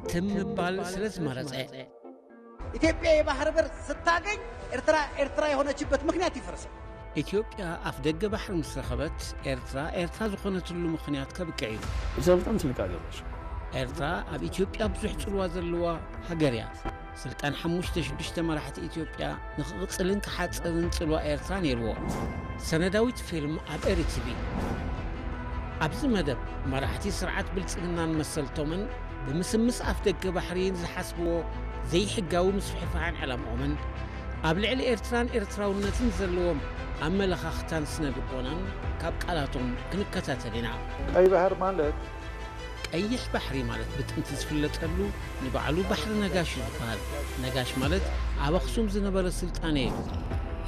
ትም ምባል ስለ ዝመረጸ። ኢትዮጵያ የባህር በር ስታገኝ ኤርትራ ኤርትራ የሆነችበት ምክንያት ይፈርሳል። ኢትዮጵያ ኣፍ ደገ ባሕሪ ምስ ረኸበት ኤርትራ ኤርትራ ዝኾነትሉ ምኽንያት ከብቅዕ እዩ። እዚኣ በጣም ትልቅ ሀገር ነች። ኤርትራ ኣብ ኢትዮጵያ ብዙሕ ጽልዋ ዘለዋ ሃገር እያ። ስልጣን ሓሙሽተ ሽዱሽተ መራሕቲ ኢትዮጵያ ንኽቕጽልን ክሓጽርን ጽልዋ ኤርትራ ነይርዎ። ሰነዳዊት ፊልም ኣብ ኤሪቲቪ። ኣብዚ መደብ መራሕቲ ስርዓት ብልጽግናን መሰልቶምን ብምስምስ ኣፍ ደገ ባሕሪ ንዝሓስብዎ ዘይሕጋዊ ምስፍሕፋሕን ዕላምኦምን ኣብ ልዕሊ ኤርትራን ኤርትራውነትን ዘለዎም ኣመለኻኽታን ስነ ልቦናን ካብ ቃላቶም ክንከታተል ኢና። ቀይ ባህር ማለት ቀይሕ ባሕሪ ማለት ብጥንቲ ዝፍለጠሉ ንባዕሉ ባሕሪ ነጋሽ እዩ ዝበሃል። ነጋሽ ማለት ኣብ ኣኽሱም ዝነበረ ስልጣነ እዩ።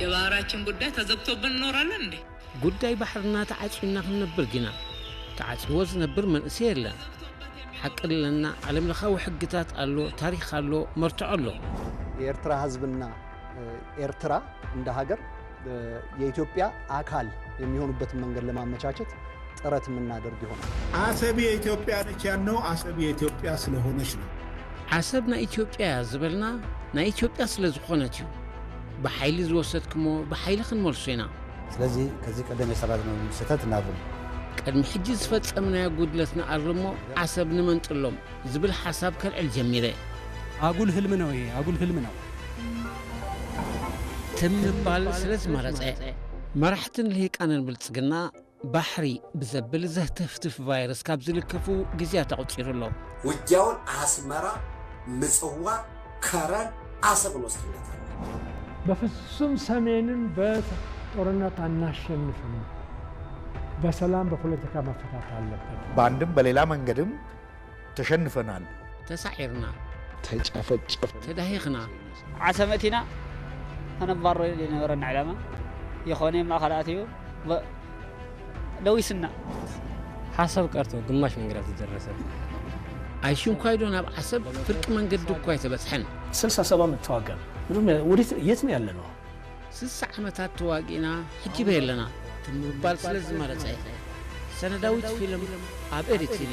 የባህራችን ጉዳይ ተዘግቶብን እኖራለን እንዴ? ጉዳይ ባሕርና ተዓጽዩና ክንነብር ዲና? ተዓጽይዎ ዝነብር መንእሰይ የለን። ሓቂ ኣለና፣ ዓለም ለኻዊ ሕግታት ኣሎ፣ ታሪኽ ኣሎ፣ መርትዖ ኣሎ። የኤርትራ ህዝብና ኤርትራ እንደ ሀገር የኢትዮጵያ አካል የሚሆኑበትን መንገድ ለማመቻቸት ጥረት የምናደርግ ይሆናል። አሰብ የኢትዮጵያ ነች ያልነው አሰብ የኢትዮጵያ ስለሆነች ነው። ዓሰብ ናይ ኢትዮጵያ እያ ዝበልና ናይ ኢትዮጵያ ስለ ዝኾነት እዩ። ብሓይሊ ዝወሰድክሞ ብሓይሊ ክንመልሶ ኢና። ስለዚህ ከዚህ ቀደም የሰራነውን ስህተት እናርም። ቅድሚ ሕጂ ዝፈጸምናዮ ጉድለት ንኣርሞ። ዓሰብ ንመንጥሎም ዝብል ሓሳብ ከልዕል ጀሚረ። አጉል ህልም ነው ይሄ፣ አጉል ህልም ነው። ትም ምባል ስለ ዝመረጸ። መራሕትን ልሂቃንን ብልጽግና ባሕሪ ብዘብል ዘህተፍትፍ ቫይረስ ካብ ዝልከፉ ግዜያት ኣቑጺሩ ኣሎ። ውጊያውን አስመራ፣ ምጽዋ፣ ከረን፣ አሰብን ወስድነታል። በፍጹም ሰሜንን በጦርነት አናሸንፍም። በሰላም በፖለቲካ መፈታት አለበት። በአንድም በሌላ መንገድም ተሸንፈናል። ተሳዒርና፣ ተጨፈጨፍ። ተዳሂኽና። ዓሰብ መእቲና ከነባሮ ዝነበረና ዕላማ የኾነ ማእኸል ኣትዩ በ- ለዊስና። ሓሳብ ቀርቶ ግማሽ መንገድ ኣልተደረሰ። ኣይሽንኳይዶ ናብ ዓሰብ ፍርቂ መንገዲ እኳ ኣይተበጽሐን። ስልሳ ሰባ ዓመት ተዋጋን። ምንም ወዴት የት ነው ያለነው? ስሳ ዓመታት ተዋጊእና ሕጂ በየለና ትም ምባል ስለ ዝመረጸ። ሰነዳዊት ፊልም ኣብ ኤሪቲቪ።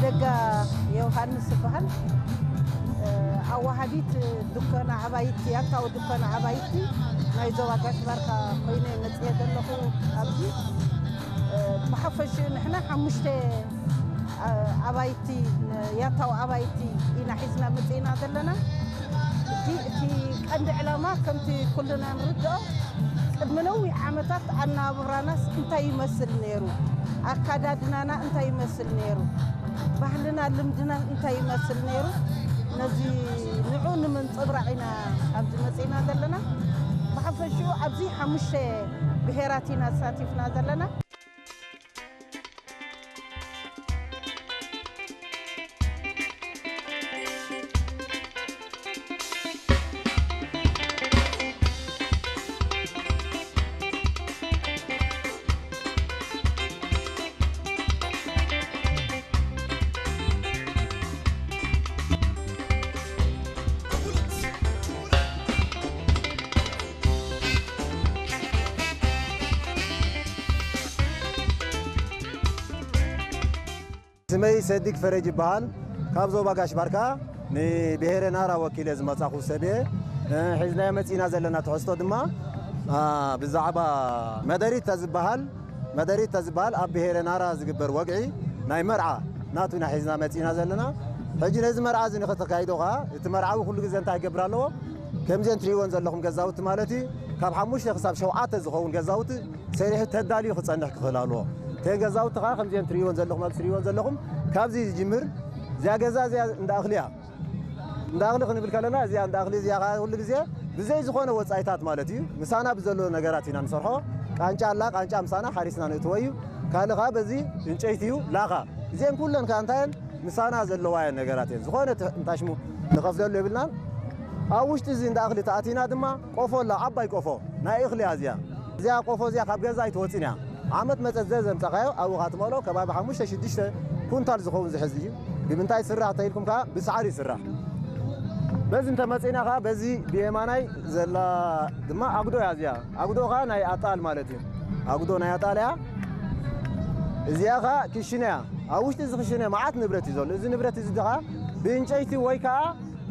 ደጋ ዮሃንስ እበሃል። ኣዋሃዲት ድኮና ዓባይቲ፣ ያታው ድኮና ዓባይቲ ናይ ዞባ ጋሽ ባርካ ኮይነ መጽየ ዘለኹ ኣብዚ። ብሓፈሽኡ ንሕና ሓሙሽተ ኣባይቲ፣ ያታው ኣባይቲ ኢና ሒዝና መጽእና ዘለና። እቲ፣ እቲ ቀንዲ ዕላማ ከምቲ ኩልና ንርድኦ ቅድሚ ነዊሕ ዓመታት ኣነባብራናስ እንታይ ይመስል ነይሩ? ኣካዳድናና እንታይ ይመስል ነይሩ? ባህልና ልምድና እንታይ ይመስል ነይሩ? ነዚ ንዑ ንምንጽብራቕ ኢና ኣብዚ መጺእና ዘለና። ብሓፈሽኡ ኣብዚ ሓሙሽተ ብሄራት ኢና ተሳቲፍና ዘለና። ስመይ ሰዲግ ፈረጅ ይበሃል። ካብ ዞባ ጋሽ ባርካ ንብሄረ ናራ ወኪለ ዝመጻኹ ሰብ እየ። እ፣ ሒዝናዮ መጺእና ዘለና ትሕዝቶ ድማ፣ አ፣ ብዛዕባ መደሪት ተዝበሃል፣ መደሪት ተዝበሃል ኣብ ብሄረ ናራ ዝግበር ወግዒ ናይ መርዓ ናቱ ኢና ሒዝና መጺእና ዘለና። ሕጂ ነዚ መርዓ እዚ ንኽተካይዶ ኸኣ እቲ መርዓዊ ኩሉ ግዜ እንታይ ክገብር ኣለዎ? ከምዘን ትርእይወን ዘለኹም ገዛውቲ ማለት እዩ፣ ካብ ሓሙሽተ ክሳብ ሸውዓተ ዝኸውን ገዛውቲ ሰሪሑ ተዳልዩ ክጸንሕ ክኽእል ኣለዎ። እተን ገዛውቲ ኸኣ ከምዚአን ትርእይወን ዘለኹም፣ ኣብዚ ትርእይወን ዘለኹም፣ ካብዚ ዝጅምር እዚኣ ገዛ እዚኣ እንዳ እኽሊ እያ። እንዳ እኽሊ ክንብል ከለና እዚኣ እንዳ እኽሊ እዚኣ ኸኣ ኩሉ ግዜ ብዘይ ዝኾነ ወጻኢታት ማለት እዩ፣ ምሳና ብዘሎ ነገራት ኢና ንሰርሖ። ቃንጫ ኣላ፣ ቃንጫ ምሳና ሓሪስና ንእትዎ እዩ። ካልእ ኸኣ በዚ ዕንጨይቲ እዩ፣ ላኻ። እዚአን ኩለን ከኣ እንታይ እየን? ምሳና ዘለዋ እየን ነገራት እየን። ዝኾነ ት-፣ እንታይ ሽሙ ንኸፍለሉ የብልናን። ኣብ ውሽጢ እዚ እንዳ እኽሊ ተኣቲና ድማ ቆፎ ኣላ፣ ዓባይ ቆፎ ናይ እኽሊ እያ እዚኣ። እዚኣ ቆፎ እዚኣ ካብ ገዛ ኣይትወጽእን እያ። ዓመት መጸት ዘዘምጻኻዮ ኣብኡ ኻትመልኦ ከባቢ ሓሙሽተ ሽዱሽተ ኩንታል ዝኸውን ዝሕዝ እዩ። ብምንታይ ይስራሕ ተይልኩም ከኣ ብሳዕሪ ይስራሕ። በዚ እንተመጺእና ከኣ በዚ ብየማናይ ዘላ ድማ ኣጉዶ እያ እዚኣ። ኣጉዶ ከኣ ናይ ኣጣል ማለት እዩ። ኣጉዶ ናይ ኣጣል እያ። እዚኣ ከኣ ክሽነ እያ። ኣብ ውሽጢ እዚ ክሽነ መዓት ንብረት እዩ ዘሎ። እዚ ንብረት እዚ ከኣ ብእንጨይቲ ወይ ከኣ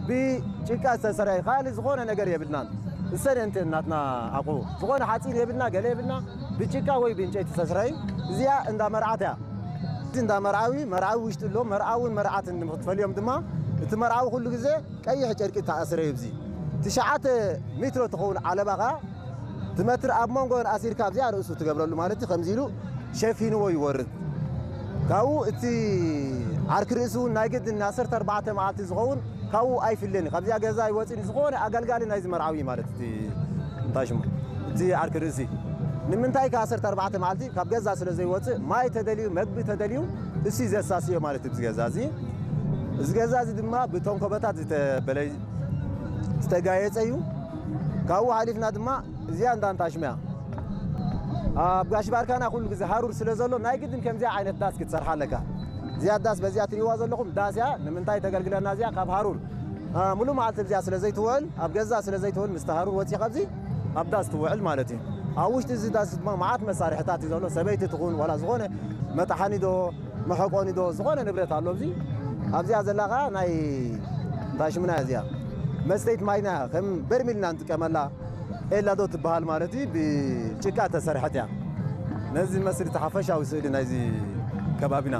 ብጭቃ ዝተሰርሐ ካልእ ዝኾነ ነገር የብልናን። እሰን እንቲ ናትና ኣቑሑ ዝኾነ ሓፂን የብልና፣ ገለ የብልና። ብጭቃ ወይ ብእንጨይቲ ዝተሰርሐ እዩ። እዚኣ እንዳ መርዓት እያ። እዚ እንዳ መርዓዊ፣ መርዓዊ ውሽጢ ኣሎ። መርዓውን መርዓትን ንክትፈልዮም ድማ እቲ መርዓዊ ኩሉ ግዜ ቀይሕ ጨርቂ ተኣስረ እዩ። እዚ ትሽዓተ ሜትሮ ትኸውን ዓለባ ኸኣ ትመትር ኣብ መንጎን ኣሲርካ ኣብዚኣ ርእሱ ትገብረሉ ማለት እዩ። ከምዚ ኢሉ ሸፊንዎ ይወርድ። ካብኡ እቲ ዓርኪ ርእሲ እውን ናይ ግድን ንዓሰርተ ኣርባዕተ መዓልቲ ዝኸውን ካብኡ ኣይፍለን እዩ። ካብዚኣ ገዛ ኣይወፅን እዩ። ዝኾነ ኣገልጋሊ ናይዚ መርዓዊ ማለት እቲ እንታይ ሽሙ እቲ ዓርኪ ርእሲ ንምንታይ ከ ዓሰርተ ኣርባዕተ መዓልቲ ካብ ገዛ ስለ ዘይወፅእ ማይ ተደልዩ መግቢ ተደልዩ እሱ ዘሳስዮ ማለት እዩ። እዚ ገዛ እዚ እዚ ገዛ እዚ ድማ ብተንኮበታት ዝተበለ ዝተጋየፀ እዩ። ካብኡ ሓሊፍና ድማ እዚኣ እንዳ እንታሽም እያ። ኣብ ጋሽ ባርካና ኩሉ ግዜ ሃሩር ስለ ዘሎ ናይ ግድን ከምዚኣ ዓይነት ዳስ ክትሰርሓ ኣለካ። እዚኣ ዳስ በዚኣ ትሪእዋ ዘለኹም ዳስ እያ። ንምንታይ ተገልግለና እዚኣ ካብ ሃሩር፣ አ፣ ሙሉእ መዓልቲ እዚኣ ስለ ዘይትውዕል፣ ኣብ ገዛ ስለ ዘይትውዕል ምስቲ ሃሩር ወፂኻ ኣብዚ ኣብ ዳስ ትውዕል ማለት እዩ። ኣብ ውሽጢ እዚ ዳስ ድማ መዓት መሳርሕታት እዩ ዘሎ። ሰበይቲ ትኹን ዋላ ዝኾነ መጥሓኒ ዶ መሕቆኒ ዶ ዝኾነ ንብረት ኣሎ ኣብዚ። ኣብዚኣ ዘላ ኸዓ ናይ እንታይ ሽምና እያ እዚኣ መስተይት ማይና ከም በርሚልና ንጥቀመላ ኤላ ዶ ትበሃል ማለት እዩ። ብጭቃ ተሰርሐት እያ። ነዚ መስል እቲ ሓፈሻዊ ስእሊ ናይዚ ከባቢና።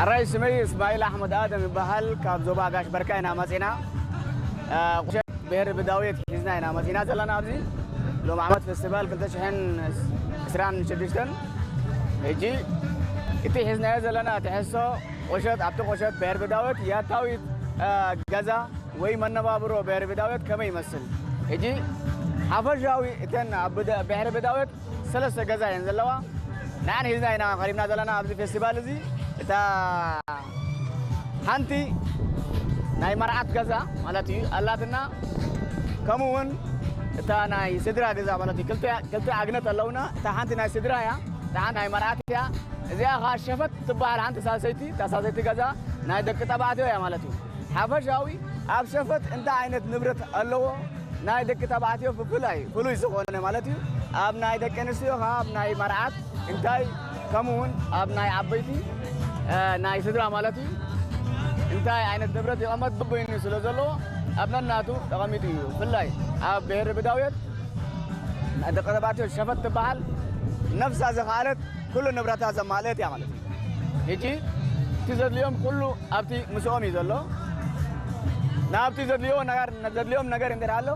ኣራይ ስመይ እስማኤል ኣሕመድ ኣደም ይበሃል። ካብ ዞባ ጋሽ በርካ ኢና መጺና። እ፣ ቁሸት ብሄር ብዳውየት ሒዝና ኢና መጺና ዘለና ኣብዚ ሎም ዓመት ፌስቲቫል ክልተ ሽሕን ዕስራን ሽዱሽተን። ሕጂ እቲ ሒዝናዮ ዘለና ትሕዝቶ ቁሸት፣ ኣብቲ ቁሸት ብሄር ብዳውየት ያታዊት፣ እ፣ ገዛ ወይ መነባብሮ ብሄር ብዳውየት ከመይ ይመስል? ሕጂ ሓፈሻዊ እተን ኣብ ብደ-፣ ብሄር ብዳውየት ሰለስተ ገዛ እየን ዘለዋ። ንዓን ሒዝና ኢና ቀሪብና ዘለና ኣብዚ ፌስቲቫል እዚ። እታ ሓንቲ ናይ መርዓት ገዛ ማለት እዩ ኣላትና፣ ከምኡ እውን እታ ናይ ስድራ ገዛ ማለት እዩ። ክልተ፣ ክልተ ዓግነት ኣለውና። እታ ሓንቲ ናይ ስድራ እያ፣ እታ ሓንቲ ናይ መርዓት እያ። እዚኣ ኸዓ ሸፈት ትበሃል ሓንቲ ሳልሰይቲ፣ እታ ሳልሰይቲ ገዛ ናይ ደቂ ተባዕትዮ እያ ማለት እዩ። ሓፈሻዊ ኣብ ሸፈት እንታይ ዓይነት ንብረት ኣለዎ? ናይ ደቂ ተባዕትዮ ብፍላይ ፍሉይ ዝኾነ ማለት እዩ። ኣብ ናይ ደቂ ኣንስትዮ ካብ ናይ መርዓት እንታይ፣ ከምኡ እውን ኣብ ናይ ዓበይቲ፣ እ፣ ናይ ስድራ ማለት እዩ፣ እንታይ ዓይነት ንብረት ይቐመጥ ብበይኑ ስለ ዘለዎ ኣብ ነናቱ ተቐሚጡ እዩ። ብፍላይ ኣብ ብሄር ብዳውየት ናይ ደቂ ተባዕትዮ ሸፈት ትበሃል ነፍሳ ዝኸኣለት ኩሉ ንብረታ ዘማልአት እያ ማለት እዩ። ሕጂ እቲ ዘድልዮም ኩሉ ኣብቲ ምስኦም እዩ ዘሎ። ናብቲ ዘድልዮ ነገር፣ ዘድልዮም ነገር እንድሕር ኣሎ፣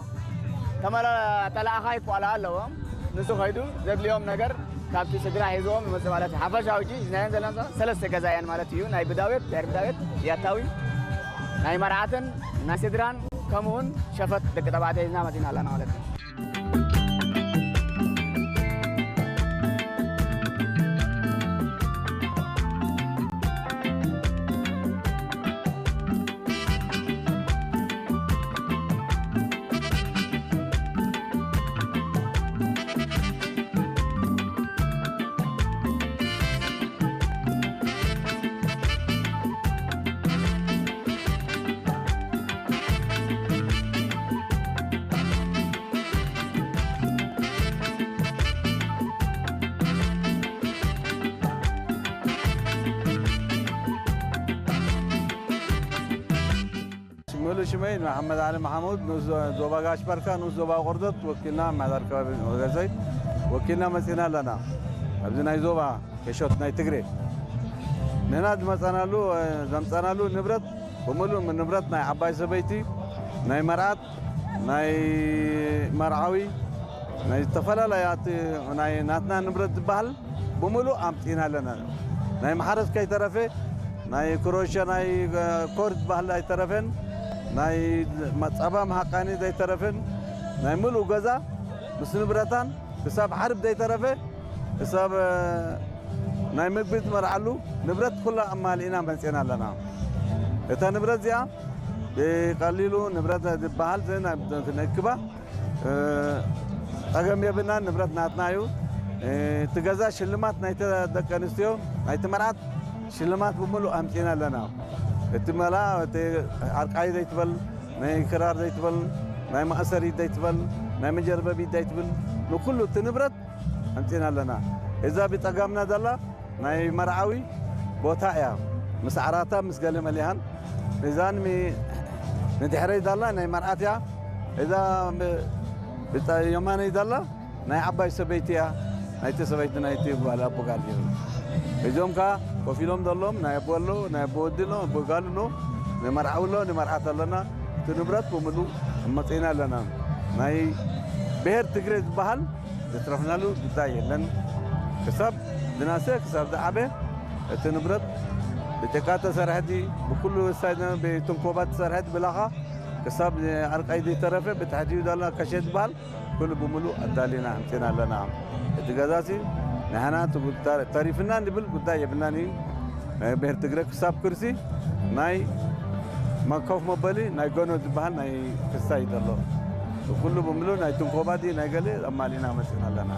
ተመላ-፣ ተላኣኻይ ቆልዓ ኣለዎም። ንሱ ኸይዱ ዘድልዮም ነገር ካብቲ ስድራ ሒዝዎም ይመጽእ ማለት እዩ። ሓፈሻዊ ሕጂ ሒዝናየን ዘለና ሰለስተ ገዛ እየን ማለት እዩ። ናይ ብዳዌት፣ ድሕሪ ብዳዌት፣ ያታዊ፣ ናይ መርዓትን ናይ ስድራን፣ ከምኡውን ሸፈት ደቂ ተባዕትዮ ሒዝና መጺና ኣለና ማለት እዩ። ሙሉእ ሽመይ መሓመድ ዓሊ መሓሙድ፣ ንኡስ ዞባ ጋሽ ባርካ፣ ንኡስ ዞባ ቆርደት ወኪልና፣ ኣመሓዳሪ ከባቢ ወገዘይ ወኪልና መጺና ኣለና። ኣብዚ ናይ ዞባ ኬሾት ናይ ትግሬ ንሕና ዝመጻናሉ፣ ዘምጻናሉ ንብረት ብምሉእ ንብረት ናይ ዓባይ ሰበይቲ፣ ናይ መርዓት፣ ናይ መርዓዊ፣ ናይ ዝተፈላለያ እቲ ናይ ናትና ንብረት ዝበሃል ብምሉእ ኣምጺና ኣለና። ናይ ማሕረስ ከይተረፈ፣ ናይ ክሮሸ፣ ናይ፣ እ፣ ኮር ዝበሃል ኣይተረፈን፣ ናይ ጸባ መሃቃኒ ዘይተረፈን፣ ናይ ምሉእ ገዛ ምስ ንብረታን ክሳብ ሓርብ ዘይተረፈ፣ ክሳብ፣ እ፣ ናይ ምግቢ ዝመርዓሉ ንብረት ኩላ ኣማሊእና መጺና ኣለና። እታ ንብረት እዚኣ ብቐሊሉ ንብረት ዝበሃል ዘ-፣ ናብ ክንእክባ እ፣ ጸገም የብልናን፣ ንብረት ናትና እዩ። እ፣ እቲ ገዛ ሽልማት ናይቲ ደቂ ኣንስትዮ፣ ናይቲ መርዓት ሽልማት ብምሉእ ኣምጺና ኣለና። እቲ መላ፣ እቲ ዓርቃይ ዘይትበል፣ ናይ ክራር ዘይትበል፣ ናይ ማእሰሪት ዘይትበል፣ ናይ መጀርበቢት ዘይትብል፣ ንኩሉ እቲ ንብረት ኣምጺና ኣለና። እዛ ብጸጋምና ዘላ ናይ መርዓዊ ቦታ እያ። ምስ ዓራታ፣ ምስ ገለ መሊሃን። እዛን ሚ-፣ ንድሕረይ ዘላ ናይ መርዓት እያ። እዛ ብ-፣ ብጸ-፣ የማነይ ዘላ ናይ ዓባይ ሰበይቲ እያ። ናይቲ ሰበይቲ ናይቲ ጓል ኣቦ ጋል እዩ። እዞም ከኣ ኮፍ ኢሎም ዘለዎም ናይ ኣቦ ኣሎ፣ ናይ ኣቦ ወዲ ኣሎ፣ ኣቦ ጋል ኣሎ፣ ንመርዓዊ ኣሎ፣ ንመርዓት ኣለና። እቲ ንብረት ብምሉእ መጺና ኣለና። ናይ ብሄር ትግሬ ዝበሃል ዘትረፍናሉ ጉዳይ የለን። ክሳብ ዝናሰ፣ ክሳብ ዝዓበ፣ እቲ ንብረት ብጭቃ ተሰርሐ ድዩ፣ ብኩሉ ወሳኝ ብትንኮባ ተሰርሐ ድዩ፣ ብላኻ ክሳብ ዓርቃይ ዘይተረፈ ብትሕቲኡ ዘሎ ከሸ ዝበሃል ኩሉ ብምሉእ ኣዳሊና ኣምጺና ኣለና። እቲ ገዛሲ ንሕና ትጉ-፣ ተር-፣ ተሪፍና ንብል ጉዳይ የብልናን እዩ። ናይ ብሄር ትግረ ክሳብ ክርሲ ናይ መኮፍ መበሊ ናይ ጎኖ ዝበሃል ናይ ክስታይ ዘሎ። ኩሉ ብምሉእ ናይ ትንኮባ ድዩ ናይ ገለ ኣማሊእና መጺና ኣለና።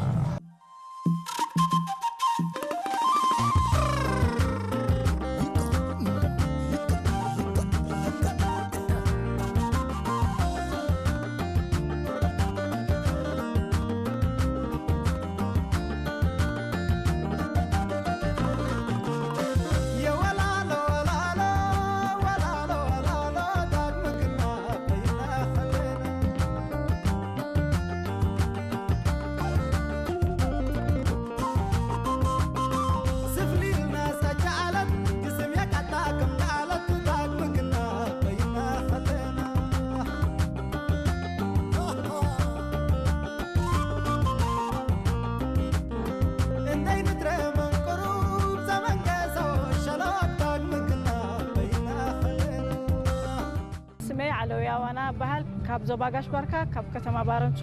ስመይ ዓለውያ ዋና እበሃል። ካብ ዞባ ጋሽ ባርካ፣ ካብ ከተማ ባረንቱ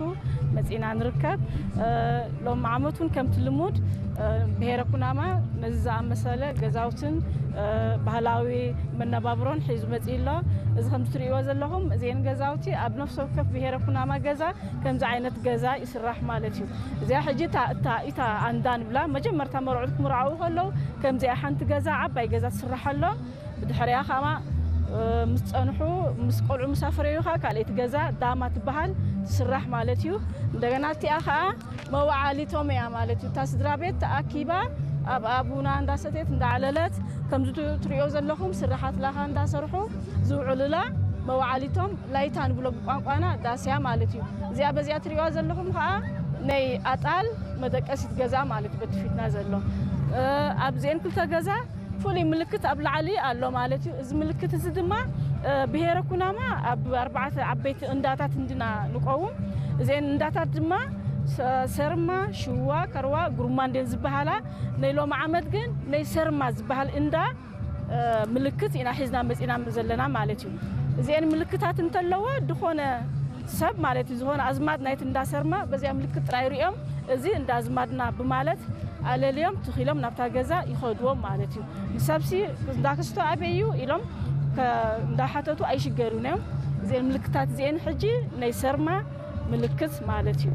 መጺና ንርከብ። እ፣ ሎም ዓመት እውን ከምቲ ልሙድ፣ እ፣ ብሄረ ኩናማ ነዚ ዝኣመሰለ ገዛውትን፣ እ፣ ባህላዊ መነባብሮን ሒዙ መጺኡ ኣሎ። እዚ ከምዚ ትርእይዎ ዘለኹም፣ እዚአን ገዛውቲ ኣብ ነፍሲ ወከፍ ብሄረ ኩናማ ገዛ ከምዚ ዓይነት ገዛ ይስራሕ ማለት እዩ። እዚኣ ሕጂ እታ፣ እታ፣ እታ ኣንዳ ንብላ፣ መጀመርታ መርዑት ክምርዓዉ ከለዉ ከምዚኣ ሓንቲ ገዛ፣ ዓባይ ገዛ ትስርሓሎም። ብድሕሪኣ ኸኣ፣ እ፣ ምስ ጸንሑ፣ ምስ ቆልዑ ምስ ኣፍረዩ ኸኣ ካልኣይቲ ገዛ ዳማ ትበሃል ትስራሕ ማለት እዩ። እንደገና እቲኣ ኸኣ መወዓሊቶም እያ ማለት እዩ። እታ ስድራ ቤት ተኣኪባ ኣብ ኣቡና እንዳሰተየት እንዳዕለለት፣ ከምዚ ት-፣ ትርእዮ ዘለኹም ስራሓት ላኻ እንዳሰርሑ ዝውዕሉላ መወዓሊቶም ላይታ ንብሎ ብቋንቋና ዳስያ ማለት እዩ። እዚኣ በዚኣ ትርእይዋ ዘለኹም ኸኣ ናይ ኣጣል መደቀሲት ገዛ ማለት እዩ፣ በቲ ፊትና ዘሎ። እ፣ ኣብዚኤን ክልተ ገዛ ፍሉይ ምልክት ኣብ ላዕሊ ኣሎ ማለት እዩ። እዚ ምልክት እዚ ድማ፣ እ፣ ብሄረ ኩናማ ኣብ ኣርባዕተ ዓበይቲ እንዳታት እንዲና ንቀውም። እዘን እንዳታት ድማ ሰ-፣ ሰርማ፣ ሽዋ፣ ከርዋ፣ ጉርማንዴን ዝበሃላ፣ ናይ ሎሚ ዓመት ግን ናይ ሰርማ ዝበሃል እንዳ፣ እ፣ ምልክት ኢና ሒዝና መጺና ዘለና ማለት እዩ። እዚአን ምልክታት እንተለዎ፣ ድኾነ ሰብ ማለት እዩ፣ ዝኾነ ኣዝማድ ናይቲ እንዳ ሰርማ በዚኣ ምልክት ጥራይ ሪኦም፣ እዚ እንዳ ኣዝማድና ብማለት ኣለልዮም ትኺሎም ናብታ ገዛ ይኸድዎም ማለት እዩ። ንሰብሲ እንዳ ክስቶ ኣበይ እዩ ኢሎም ከ-፣ እንዳሓተቱ ኣይሽገሩን እዮም። እዚአን ምልክታት እዚአን ሕጂ ናይ ሰርማ ምልክት ማለት እዩ።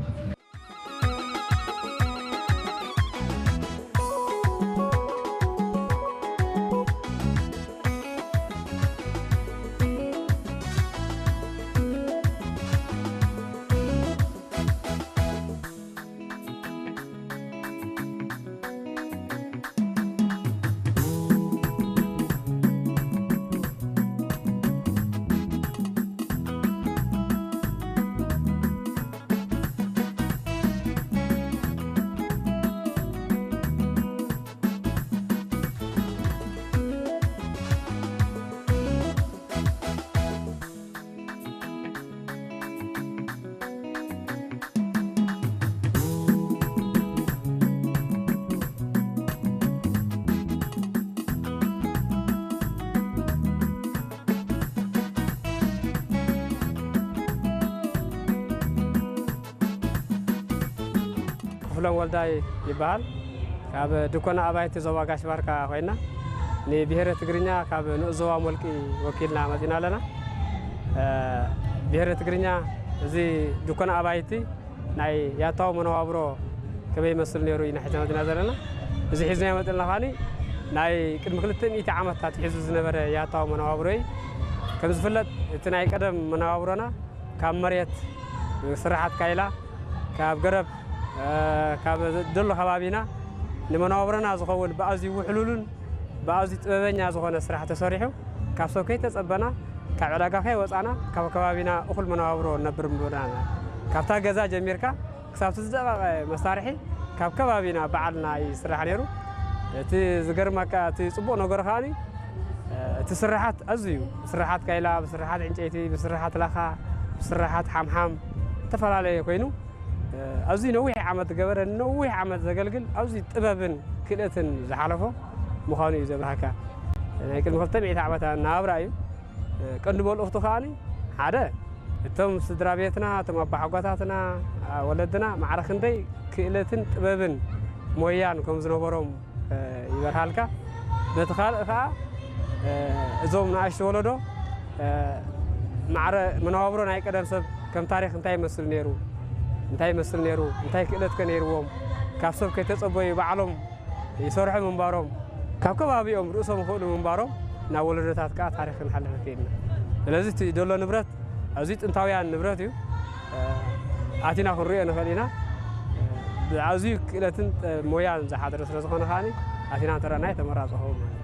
ክፍሎም ወልዳይ ይበሃል። ካብ ድኮና ኣባይቲ ዞባ ጋሽ ባርካ ኮይና፣ ንብሄረ ትግርኛ ካብ ንኡስ ዞባ ሞልቂ ወኪልና መጺና ኣለና። እ፣ ብሄረ ትግርኛ እዚ ድኮና ኣባይቲ ናይ ያታዊ መነባብሮ ከመይ ይመስል ነይሩ ኢና ሒዝና መጺና ዘለና። እዚ ሒዝና መጽና ኻኒ ናይ ቅድሚ ክልተ ሚእቲ ዓመታት ሒዙ ዝነበረ ያታዊ መነባብሮ እዩ። ከም ዝፍለጥ እቲ ናይ ቀደም መነባብሮና ካብ መሬት ስራሓት ካይላ፣ ካብ ገረብ፣ እ፣ ካብ ዘሎ ከባቢና ንመነባብሮና ዝኸውን ብኣዝዩ ውሕሉልን ብኣዝዩ ጥበበኛ ዝኾነ ስራሕ ተሰሪሑ፣ ካብ ሰብ ከይተጸበና፣ ካብ ዕዳጋ ከይወጻና፣ ካብ ከባቢና እኹል መነባብሮ ንነብር ምንባርና። ካብታ ገዛ ጀሚርካ ክሳብ እቲ ዝደቐቐ መሳርሒ ካብ ከባቢና ባዕልና ይስራሕ ነይሩ። እቲ ዝገርመካ፣ እቲ ጽቡቕ ነገሩ ከኣኒ፣ እቲ ስርሓት ኣዝዩ፣ ስርሓት ካይላ፣ ብስርሓት ዕንጨይቲ፣ ብስርሓት ላኻ፣ ብስርሓት ሓምሓም፣ ዝተፈላለየ ኮይኑ፣ ኣዝዩ ነዊሕ ዓመት ዝገበረ፣ ነዊሕ ዓመት ዘገልግል፣ ኣዝዩ ጥበብን ክእለትን ዝሓለፎ ምዃኑ እዩ ዘብርሃካ። ናይ ቅድሚ ክልተ ሚእቲ ዓመት ናብራ እዩ። ቀንዲ መልእኽቱ ከኣኒ፣ ሓደ፣ እቶም ስድራ ቤትና፣ እቶም ኣባሓጎታትና፣ ወለድና፣ ማዕረ ክንደይ ክእለትን ጥበብን ሞያን ከም ዝነበሮም፣ እ፣ ይበርሃልካ። በቲ ካልእ ከኣ፣ እ፣ እዞም ንኣሽቱ ወለዶ፣ እ፣ ማዕረ መነባብሮ ናይ ቀደም ሰብ ከም ታሪኽ እንታይ ይመስል ነይሩ፣ እንታይ ይመስል ነይሩ፣ እንታይ ክእለት ከ ነይርዎም፣ ካብ ሰብ ከይተጸበዩ ባዕሎም ይሰርሑ ምንባሮም፣ ካብ ከባቢኦም ርእሶም ይኽእሉ ምንባሮም፣ ናብ ወለዶታት ከኣ ታሪኽ ክንሓልፍ ክኢልና። ስለዚ እቲ ዘሎ ንብረት ኣዝዩ ጥንታውያን ንብረት እዩ። እ፣ ኣቲና ክንሪኦ ንኽእል ኢና። እ፣ ኣዝዩ ክእለትን፣ እ፣ ሞያን ዝሓደረ ስለ ዝኾነ ከኣኒ ኣቲና እንተረኣናዮ ተመራጺ ክኸውን ማለት እዩ።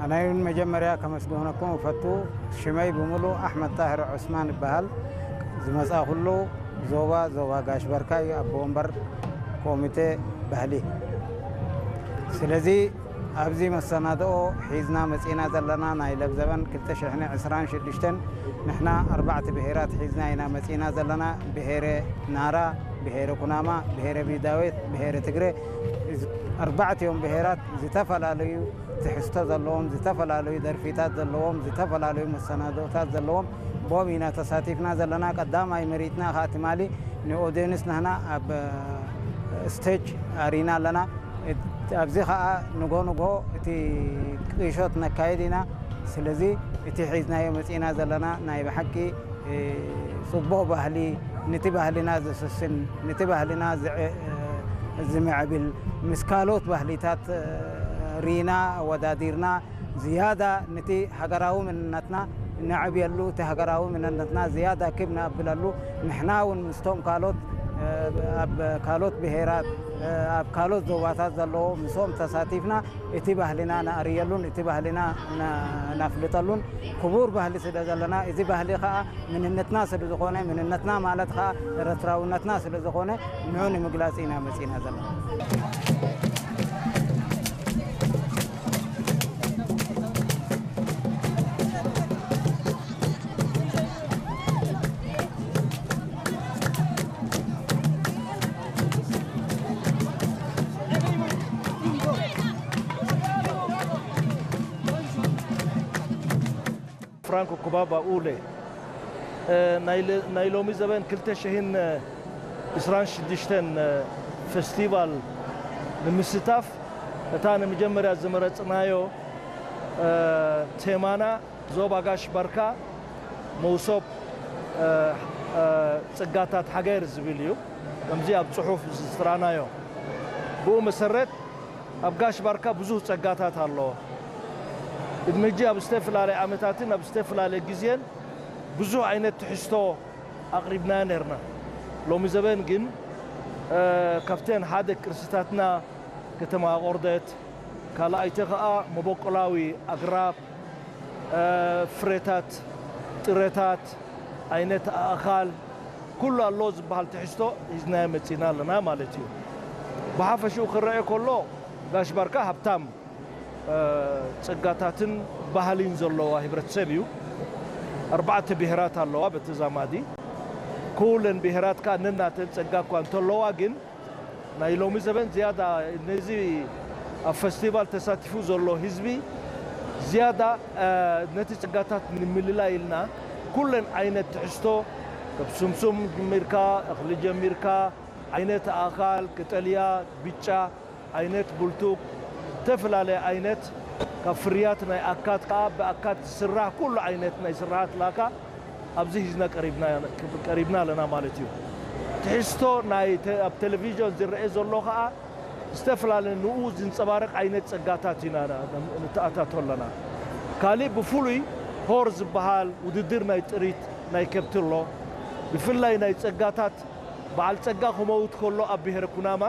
ኣነ እውን መጀመርያ ከመስግነኩም እፈቱ። ሽመይ ብምሉእ ኣሕመድ ጣህር ዑስማን ይበሃል። ዝመጻእኩሉ ዞባ፣ ዞባ ጋሽ በርካ እዩ፣ ኣቦ ወንበር ኮሚቴ ባህሊ። ስለዚ ኣብዚ መሰናድኦ ሒዝና መጺእና ዘለና ናይ ለብዘበን ክልተ ሽሕን ዕስራን ሽዱሽተን ንሕና ኣርባዕተ ብሄራት ሒዝና ኢና መጺእና ዘለና። ብሄረ ናራ፣ ብሄረ ኩናማ፣ ብሄረ ቢዳዌት፣ ብሄረ ትግረ፣ እዚ ኣርባዕቲኦም ብሄራት ዝተፈላለዩ ትሕዝቶ ዘለዎም፣ ዝተፈላለዩ ደርፊታት ዘለዎም፣ ዝተፈላለዩ መሰናዶታት ዘለዎም፣ ቦም ኢና ተሳቲፍና ዘለና። ቀዳማይ መሪትና ከዓ ትማሊ ንኦዲየንስ ናህና ኣብ ስቴጅ ኣሪና ኣለና። እት-፣ ኣብዚ ከዓ ንጎ ንጎ እቲ ቅሾት ነካይድ ኢና። ስለዚ እቲ ሒዝናዮ መፂና ዘለና ናይ ብሓቂ፣ እ፣ ፅቡቕ ባህሊ፣ ነቲ ባህልና ዘስስን፣ ነቲ ባህልና ዝዕ-፣ እ፣ ዝምዕብል፣ ምስ ካልኦት ባህሊታት፣ እ፣ ሪና ኣወዳዲርና ዝያዳ ነቲ ሃገራዊ መንነትና ነዕብየሉ፣ እቲ ሃገራዊ መንነትና ዝያዳ ክብ ነብለሉ፣ ንሕና እውን ምስቶም ካልኦት፣ እ፣ ኣብ ካልኦት ብሄራት፣ እ፣ ኣብ ካልኦት ዞባታት ዘለዎ ምስኦም ተሳቲፍና እቲ ባህልና ነኣርየሉን እቲ ባህልና ነ-፣ ነፍልጠሉን ክቡር ባህሊ ስለ ዘለና፣ እዚ ባህሊ ኸኣ መንነትና ስለ ዝኾነ፣ መንነትና ማለት ኸኣ ኤርትራውነትና ስለ ዝኾነ፣ ንዑ ንምግላጽ ኢና መጺእና ዘለና። ፍራንኮ ኩባባ ኡሌ፣ እ፣ ናይ ለ-፣ ናይ ሎሚ ዘበን ክልተ ሽሕን ዕስራን ሽዱሽተን፣ እ፣ ፈስቲቫል ንምስታፍ እታ ንመጀመርያ ዝመረጽናዮ፣ እ፣ ቴማና ዞባ ጋሽ ባርካ መውሶብ፣ እ፣ እ፣ ጽጋታት ሃገር ዝብል እዩ። ከምዚ ኣብ ጽሑፍ ዝጥራናዮ። ብኡ መሰረት ኣብ ጋሽ ባርካ ብዙህ ጸጋታት ኣለዎ። ቅድሚ ሕጂ ኣብ ዝተፈላለየ ዓመታትን ኣብ ዝተፈላለየ ግዜን ብዙህ ዓይነት ትሕዝቶ ኣቕሪብና ነርና። ሎሚ ዘበን ግን፣ እ፣ ካብተን ሓደ ቅርስታትና ከተማ ኣቖርደት፣ ካልኣይቲ ኸኣ መበቆላዊ ኣግራብ፣ እ፣ ፍረታት፣ ጥረታት፣ ዓይነት ኣእኻል፣ ኩሉ ኣሎ ዝበሃል ትሕዝቶ ሒዝናዮ መጺና ኣለና ማለት እዩ። ብሓፈሽኡ ክረአ ከሎ ጋሽ ባርካ ሃብታም፣ እ፣ ጸጋታትን ባህሊን ዘለዋ ህብረተሰብ እዩ። ኣርባዕተ ብሄራት ኣለዋ በተዛማዲ። ኩለን ብሄራት ከኣ ነናተን ጸጋ እኳ እንተለዋ ግን ናይ ሎሚ ዘበን ዝያዳ ነዚ ኣብ ፈስቲቫል ተሳቲፉ ዘሎ ህዝቢ ዝያዳ፣ እ፣ ነቲ ጸጋታት ንምልላይ ኢልና ኩለን ዓይነት ትሕዝቶ ካብ ስምሱም ጀሚርካ፣ እኽሊ ጀሚርካ፣ ዓይነት ኣእኻል፣ ቀጠልያ፣ ብጫ፣ ዓይነት ቡልቱክ፣ ዝተፈላለየ ዓይነት ካብ ፍርያት ናይ ኣካት ከኣ ብኣካት ዝስራሕ ኩሉ ዓይነት ናይ ስራሓት ላካ ኣብዚ ሒዝና ቀሪብና፣ ቀሪብና ኣለና ማለት እዩ። ትሕዝቶ ናይ ተ-፣ ኣብ ቴሌቪዥን ዝረአ ዘሎ ከኣ ዝተፈላለየ ንኡ ዝንጸባረቕ ዓይነት ጸጋታት ኢና ን-፣ ንተኣታቶ ኣለና። ካሊእ ብፍሉይ ሆር ዝበሃል ውድድር ናይ ጥሪት ናይ ከብቲ ኣሎ። ብፍላይ ናይ ጸጋታት በዓል ጸጋ ክመውት ከሎ ኣብ ብሄረ ኩናማ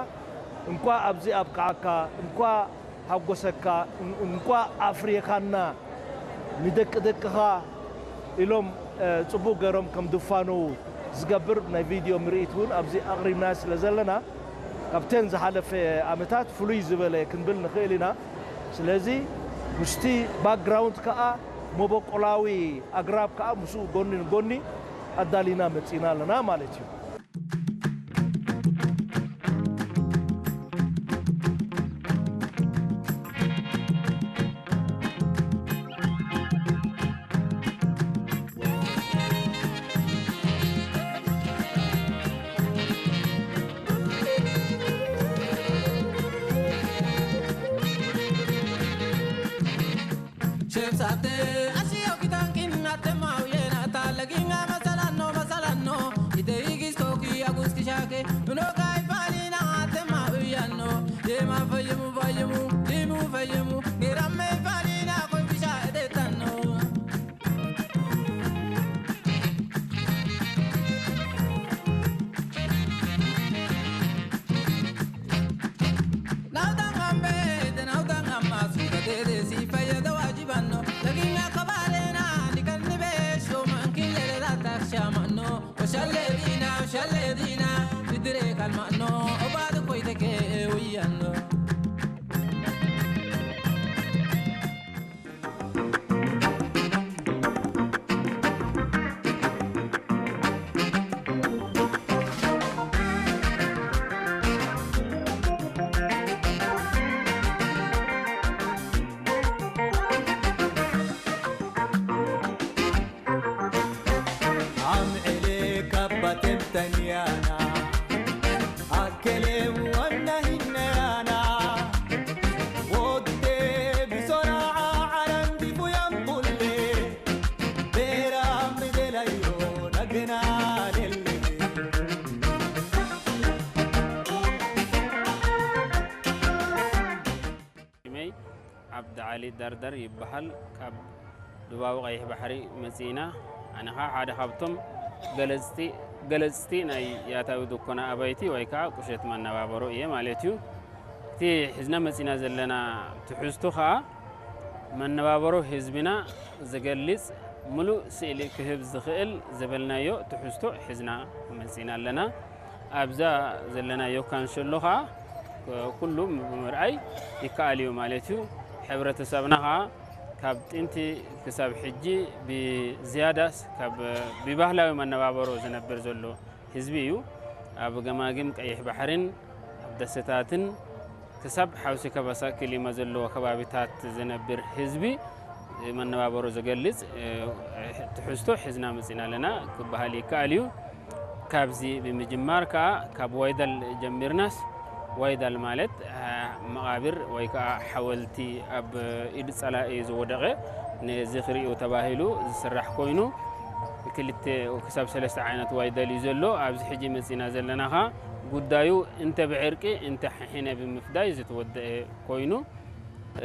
እንኳ ኣብዚ ኣብቅዓካ፣ እንኳ ሓጎሰካ፣ እን-፣ እንኳ ኣፍሪኻና፣ ንደቂ ደቅኻ ኢሎም፣ እ፣ ጽቡቕ ገይሮም ከም ድፋነዉ ዝገብር ናይ ቪድዮ ምርኢት እውን ኣብዚ ኣቕሪብና ስለ ዘለና፣ ካብተን ዝሓለፈ ዓመታት ፍሉይ ዝበለ ክንብል ንኽእል ኢና። ስለዚ ምስቲ ባክግራውንድ ከኣ መበቆላዊ ኣግራብ ከኣ ምስኡ ጎኒ ንጎኒ ኣዳሊና መጺና ኣለና ማለት እዩ። ሸብሳተ ኣሽዮ ኪታንኪን ኣተማው የናታ ለጊና መሰላኖ መሰላኖ ኢተይጊስ ኮኪ ኣጉስ ክሻኬ ብኖካይ ፋሊና ኣተማው ያኖ የማ ፈየሙ ፈየሙ ዲሙ ፈየሙ ኔራመይ ፋሊና ኮይ ክሻ እደታኖ። ዓሊ ዳርዳር ይበሃል። ካብ ዱባዊ ቀይሕ ባሕሪ መጺእና። ኣነ ኸኣ ሓደ ካብቶም ገለጽቲ፣ ገለጽቲ ናይ ያታዊ ድኮና ኣባይቲ ወይ ከኣ ቁሸት መነባበሮ እየ ማለት እዩ። እቲ ሒዝና መጺእና ዘለና ትሕዝቶ ኸኣ መነባበሮ ህዝብና ዝገልጽ፣ ምሉእ ስእሊ ክህብ ዝኽእል ዝበልናዮ ትሕዝቶ ሒዝና መጺእና ኣለና። ኣብዛ ዘለናዮ ካንሸሎ ኸኣ ኩሉ ብምርኣይ ይከኣል እዩ ማለት እዩ። ሕብረተሰብና ኸኣ ካብ ጥንቲ ክሳብ ሕጂ ብዝያዳስ ካብ ብባህላዊ መነባበሮ ዝነብር ዘሎ ህዝቢ እዩ። ኣብ ገማግም ቀይሕ ባሕርን ኣብ ደሴታትን ክሳብ ሓውሲ ከባሳ ክሊማ ዘለዎ ከባቢታት ዝነብር ህዝቢ መነባበሮ ዝገልጽ፣ እ፣ ትሕዝቶ ሒዝና መጺና ኣለና ክበሃል ይከኣል እዩ። ካብዚ ብምጅማር ከኣ ካብ ዋይዳል ጀሚርናስ፣ ዋይዳል ማለት፣ እ፣ መቓብር ወይ ከኣ ሓወልቲ ኣብ ኢድ ጸላኢ ዝወደቐ ንዝኽሪኡ ተባሂሉ ዝስራሕ ኮይኑ፣ ክልተ ክሳብ ሰለስተ ዓይነት ዋይዳል እዩ ዘሎ። ኣብዚ ሕጂ መጺና ዘለና ኸኣ ጉዳዩ እንተ ብዕርቂ እንተ ሕነ ብምፍዳይ ዝተወደአ ኮይኑ፣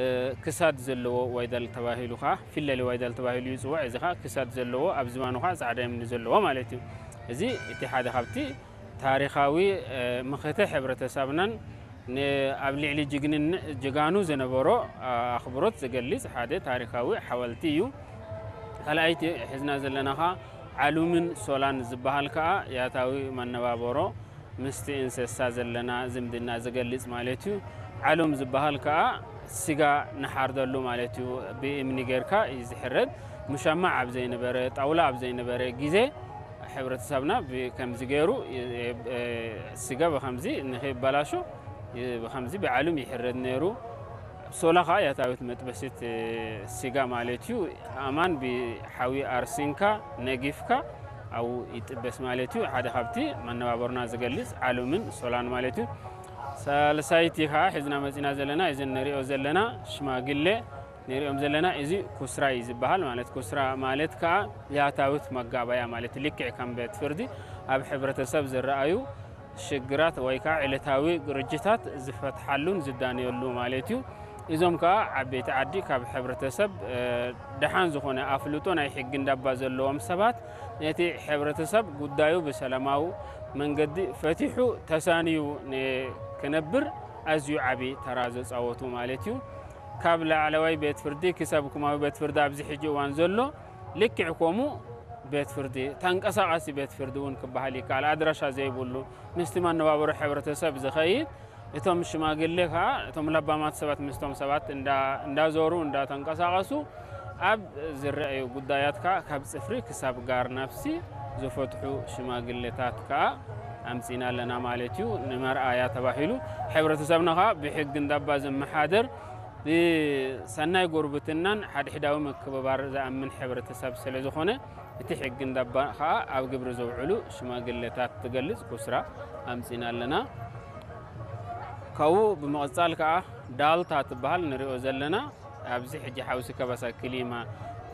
እ፣ ክሳድ ዘለዎ ዋይዳል ተባሂሉ ኸኣ፣ ፊለሊ ዋይዳል ተባሂሉ ይጽዋዕ። እዚ ኸኣ ክሳድ ዘለዎ፣ ኣብ ዝባኑ ኸኣ ጻዕዳ እምኒ ዘለዎ ማለት እዩ። እዚ እቲ ሓደ ካብቲ ታሪኻዊ፣ እ፣ ምኽተ ሕብረተሰብናን ን-፣ ኣብ ልዕሊ ጅግንን-፣ ጀጋኑ ዝነበሮ፣ እ፣ ኣኽብሮት ዝገልጽ ሓደ ታሪኻዊ ሓወልቲ እዩ። ካልኣይቲ ሒዝና ዘለና ኸኣ ዓሉምን ሶላን ዝበሃል ከኣ ያታዊ መነባበሮ ምስቲ እንስሳ ዘለና ዝምድና ዝገልጽ ማለት እዩ። ዓሉም ዝበሃል ከኣ ስጋ ንሓርደሉ ማለት እዩ። ብእምኒ ጌርካ እዩ ዝሕረድ። ሙሻማዕ ኣብ ዘይነበረ፣ ጣውላ ኣብ ዘይነበረ ግዜ፣ ሕብረተሰብና ብከምዚ ገይሩ፣ እ፣ እ፣ ስጋ ብከምዚ ንኸይበላሾ፣ እ፣ ብከምዚ ብዓሉም ይሕረድ ነይሩ። ሶላ ኸኣ ያታዊት መጥበሲት፣ እ፣ ስጋ ማለት እዩ። ኣማን ብሓዊ ኣርሲንካ፣ ነጊፍካ፣ ኣብኡ ይጥበስ ማለት እዩ። ሓደ ካብቲ መነባበሮና ዝገልጽ ዓሉምን ሶላን ማለት እዩ። ሳልሳይቲ ኸኣ ሒዝና መጺና ዘለና፣ እዚ ንሪኦ ዘለና ሽማግለ ንሪኦም ዘለና፣ እዚ ኩስራ እዩ ዝበሃል። ማለት ኩስራ ማለት ከኣ ያታዊት መጋባያ ማለት፣ ልክዕ ከም ቤት ፍርዲ ኣብ ሕብረተሰብ ዝረኣዩ ሽግራት ወይ ከኣ ዕለታዊ ግርጅታት ዝፈትሓሉን ዝዳነየሉ ማለት እዩ። እዞም ከኣ ዓበይቲ ዓዲ ካብ ሕብረተሰብ፣ እ፣ ደሓን ዝኾነ ኣፍልጦ ናይ ሕጊ እንዳባ ዘለዎም ሰባት፣ ነቲ ሕብረተሰብ ጉዳዩ ብሰላማዊ መንገዲ ፈቲሑ ተሳንዩ ን-፣ ክነብር ኣዝዩ ዓቢ ተራ ዘጻወቱ ማለት እዩ። ካብ ላዕለዋይ ቤት ፍርዲ ክሳብ ኩማዊ ቤት ፍርዲ ኣብዚ ሕጂ እዋን ዘሎ ልክዕ ከምኡ ቤት ፍርዲ፣ ተንቀሳቓሲ ቤት ፍርዲ እውን ክበሃል ይከኣል፣ ኣድራሻ ዘይብሉ፣ ምስቲ መነባብሮ ሕብረተሰብ ዝኸይድ፣ እቶም ሽማግሌ ከኣ፣ እቶም ለባማት ሰባት ምስቶም ሰባት እንዳ-፣ እንዳዞሩ፣ እንዳተንቀሳቐሱ፣ ኣብ ዝረኣዩ ጉዳያት ከኣ ካብ ጽፍሪ ክሳብ ጋር ነፍሲ ዝፈትሑ ሽማግሌታት ከኣ ኣምጺና ኣለና ማለት እዩ። ንመርኣያ ተባሂሉ፣ ሕብረተሰብና ከኣ ብሕጊ እንዳባ ዝመሓደር፣ ብሰናይ ጉርብትናን ሓድሕዳዊ ምክብባር ዝኣምን ሕብረተሰብ ስለ ዝኾነ፣ እቲ ሕጊ እንዳባ ከኣ ኣብ ግብሪ ዘውዕሉ ሽማግሌታት ትገልጽ ኩስራ ኣምጺና ኣለና። ካብኡ ብምቕጻል ከኣ ዳልታ ትበሃል ንሪኦ ዘለና፣ ኣብዚ ሕጂ ሓውሲ ከባሳ ክሊማ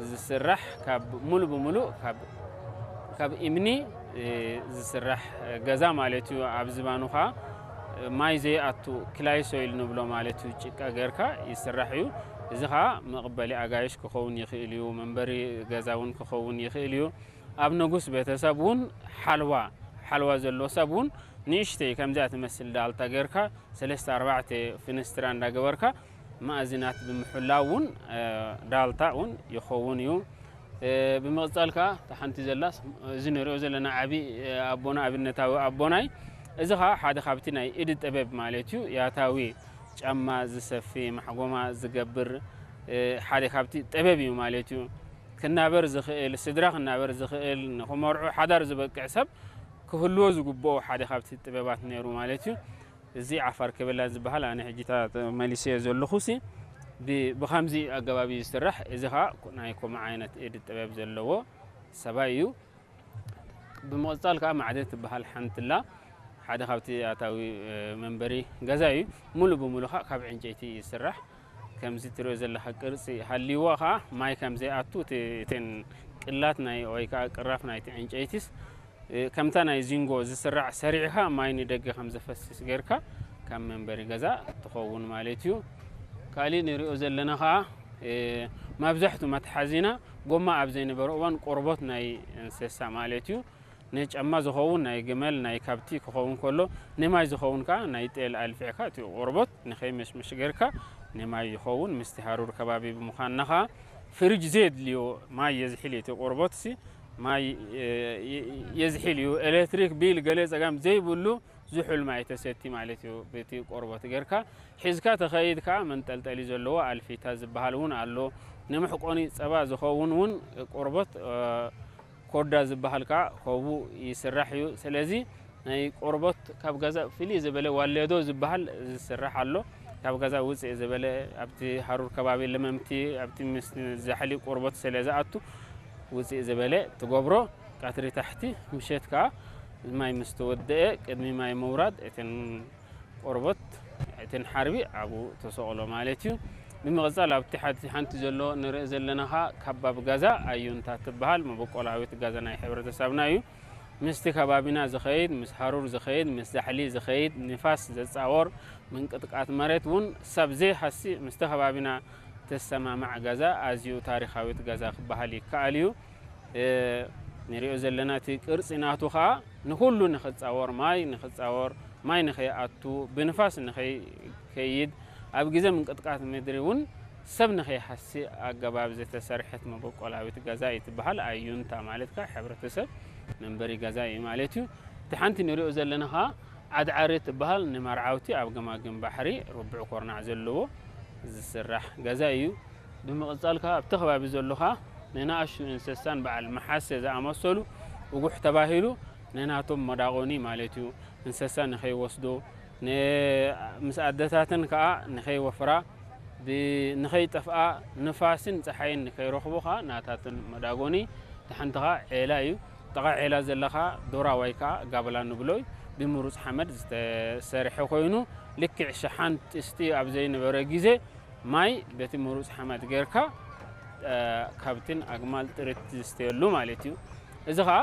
ዝስራሕ፣ ካብ ሙሉ ብሙሉ ካብ፣ ካብ እምኒ፣ እ፣ ዝስራሕ ገዛ ማለት እዩ። ኣብ ዝባኑ ከኣ ማይ ዘይኣቱ ክላይ ሶይል ንብሎ ማለት እዩ። ጭቃ ጌርካ ይስራሕ እዩ። እዚ ከኣ መቐበሊ ኣጋይሽ ክኸውን ይኽእል እዩ፣ መንበሪ ገዛ እውን ክኸውን ይኽእል እዩ። ኣብ ንጉስ ቤተሰብ እውን ሓልዋ፣ ሓልዋ ዘለዎ ሰብ እውን ንእሽተይ ከምዚኣ ትመስል ዳልታ ጌርካ ሰለስተ ኣርባዕተ ፍንስትራ እንዳገበርካ ማእዝናት ብምሕላው እውን፣ እ፣ ዳልታ እውን ይኸውን እዩ። እ፣ ብምቕጻል ከኣ እታ ሓንቲ ዘላስ፣ እዚ ንሪኦ ዘለና ዓቢ፣ እ፣ ኣቦና፣ ኣብነታዊ ኣቦናይ፣ እዚ ከኣ ሓደ ካብቲ ናይ ኢድ ጥበብ ማለት እዩ። ያታዊ ጫማ ዝሰፊ፣ ማሕጎማ ዝገብር፣ እ፣ ሓደ ካብቲ ጥበብ እዩ ማለት እዩ። ክናበር ዝኽእል፣ ስድራ ክናበር ዝኽእል፣ ንኽመርዑ ሓዳር ዝበቅዕ ሰብ ክህልዎ ዝግብኦ ሓደ ካብቲ ጥበባት ነይሩ ማለት እዩ። እዚ ዓፋር ከበላ ዝበሃል ኣነ ሕጂታት መሊሰዮ ዘለኹሲ ብ-፣ ብኸምዚ ኣገባብ እዩ ዝስራሕ። እዚ ኸኣ ናይ ከምኡ ዓይነት ኢድ ጥበብ ዘለዎ ሰባይ እዩ። ብምቕጻል ከኣ ማዕደ ትበሃል ሓንቲ ኣላ። ሓደ ካብቲ ኣታዊ፣ እ፣ መንበሪ ገዛ እዩ። ሙሉ ብሙሉ ከኣ ካብ ዕንጨይቲ ይስራሕ። ከምዚ ትሪኦ ዘለኻ ቅርጺ ሃልይዎ ከኣ ማይ ከም ዘይኣቱ እቲ፣ እተን ቅላት ናይ፣ ወይ ከኣ ቅራፍ ናይቲ ዕንጨይቲስ፣ እ፣ ከምታ ናይ ዚንጎ ዝስራዕ ሰሪዕካ ማይ ንደገ ከም ዘፈስስ ጌርካ ካብ መንበሪ ገዛ ትኸውን ማለት እዩ። ካሊእ ንሪኦ ዘለና ከኣ መብዛሕቱ መትሓዚና ጎማ ኣብ ዘይነበረ እዋን ቆርቦት ናይ እንስሳ ማለት እዩ። ንጫማ ዝኸውን ናይ ግመል፣ ናይ ከብቲ ክኸውን ከሎ፣ ንማይ ዝኸውን ከኣ ናይ ጤል ኣልፊዕካ እቲ ቆርቦት ንኸይመሽመሽ ጌርካ ንማይ ይኸውን። ምስቲ ሃሩር ከባቢ ብምዃንና ከኣ ፍሪጅ ዘየድልዮ ማይ የዝሒል እዩ። እቲ ቆርቦትሲ ማይ የዝሒል እዩ። ኤሌክትሪክ ቢል ገለ ጸገም ዘይብሉ ዝሑል ማይ ተሰቲ ማለት እዩ። በቲ ቆርቦት ጌርካ ሒዝካ ተኸይድ ከኣ መንጠልጠሊ ዘለዎ ኣልፊታ ዝበሃል እውን ኣሎ። ንመሕቆኒ ጸባ ዝኸውን እውን ቆርቦት ኮዳ ዝበሃል ከኣ ከብኡ ይስራሕ እዩ። ስለዚ ናይ ቆርቦት ካብ ገዛ ፍልይ ዝበለ ዋሌዶ ዝበሃል ዝስራሕ ኣሎ። ካብ ገዛ ውፅእ ዝበለ ኣብቲ ሃሩር ከባቢ ለመምቲ ኣብቲ ምስ ዛሕሊ ቆርቦት ስለ ዝኣቱ ውፅእ ዝበለ ትገብሮ። ቀትሪ ታሕቲ ምሸት ከኣ ማይ ምስ ተወደአ ቅድሚ ማይ ምውራድ እተን ቆርቦት እተን ሓርቢ ኣብኡ ተሰቕሎ ማለት እዩ። ብምቕጻል ኣብቲ ሓንቲ ሓንቲ ዘሎ ንርኢ ዘለና ኸኣ ካባብ ገዛ ኣዩንታ ትበሃል መበቆላዊት ገዛ ናይ ሕብረተሰብና እዩ። ምስቲ ከባቢና ዝኸይድ፣ ምስ ሃሩር ዝኸይድ፣ ምስ ዛሕሊ ዝኸይድ፣ ንፋስ ዘጻወር፣ ምንቅጥቃት መሬት እውን ሰብ ዘይሃሲ ምስቲ ከባቢና ተሰማማዕ ገዛ ኣዝዩ ታሪኻዊት ገዛ ክበሃል ይከኣል እዩ። እ፣ ንሪኦ ዘለና እቲ ቅርጺ ናቱ ኸኣ ንኹሉ ንኽጻወር፣ ማይ ንኽጻወር፣ ማይ ንኸይኣቱ፣ ብንፋስ ንኸይከይድ፣ ኣብ ግዜ ምንቅጥቃት ምድሪ እውን ሰብ ንኸይሃሲ ኣገባብ ዝተሰርሐት መበቆላዊት ገዛ እዩ ትበሃል። ኣዩንታ ማለት ከኣ ሕብረተሰብ መንበሪ ገዛ እዩ ማለት እዩ። እቲ ሓንቲ ንሪኦ ዘለና ኸኣ ዓድዓሪ ትበሃል ንመርዓውቲ ኣብ ገማግም ባሕሪ ርቡዕ ኮርናዕ ዘለዎ ዝስራሕ ገዛ እዩ። ብምቕጻል ከኣ ኣብቲ ከባቢ ዘሎ ከኣ ንንኣሽቱ እንስሳን በዓል መሓሰ ዝኣመሰሉ እጉሕ ተባሂሉ ንናቶም መዳቖኒ ማለት እዩ። እንስሳ ንኸይወስዶ፣ ን-፣ ምስ ኣደታተን ከኣ ንኸይወፍራ፣ ብ-፣ ንኸይጠፍኣ፣ ንፋስን ጸሓይን ንኸይረኽቦ ከኣ ናታተን መዳጎኒ። እቲ ሓንቲ ከኣ ዔላ እዩ። ጥቓ ዔላ ዘላ ከኣ ዶራ ወይ ከኣ ጋብላ ንብሎ እዩ። ብምሩጽ ሓመድ ዝተሰርሐ ኮይኑ፣ ልክዕ ሸሓን ጥስቲ ኣብ ዘይነበረ ግዜ ማይ በቲ ምሩጽ ሓመድ ጌርካ፣ እ፣ ከብትን ኣግማል ጥሪት ዝስተየሉ ማለት እዩ። እዚ ከኣ